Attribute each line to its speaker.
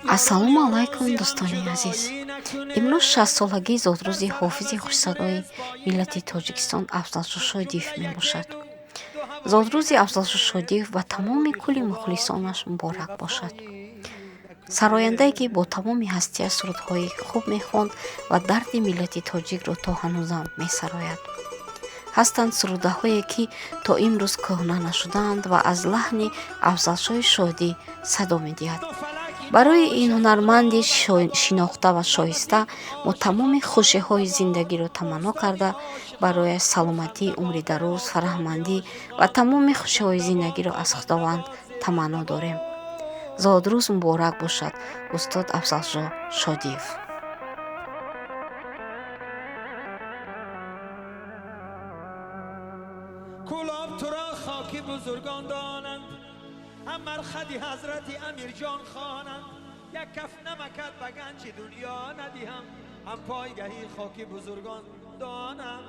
Speaker 1: Ассалому алайкум, дӯстони азиз. Имрӯз 60-солагии зодрӯзи ҳофизи хушсадои миллати Тоҷикистон Афзалшо Шодиев мебошад. Зодрӯзи Афзалшо Шодиев ба тамоми кулли мухлисонаш муборак бошад. Сарояндае, ки бо тамоми ҳастияш сурудҳои хуб мехонд ва дарди миллати тоҷикро то ҳанӯзам месарояд. Ҳастанд сурудаҳое, ки то имрӯз кӯҳна нашудаанд ва аз лаҳни Афзалшои Шодӣ садо медиҳад. Барои ин ҳунарманди шинохта ва шоиста мо тамоми хушиҳои зиндагиро таманно карда, барояш саломатӣ, умри дароз, фараҳмандӣ ва тамоми хушиҳои зиндагиро аз Худованд таманно дорем. Зодрӯз муборак бошад, устод Афзалшо Шодиев.
Speaker 2: Кӯлоб туро хоки бузургон донанд, ҳам мархади ҳазрати Амирҷон хонанд. Як каф намакат ба ганҷи дунё надиҳам, ҳам пойгаҳи хоки бузургон донам.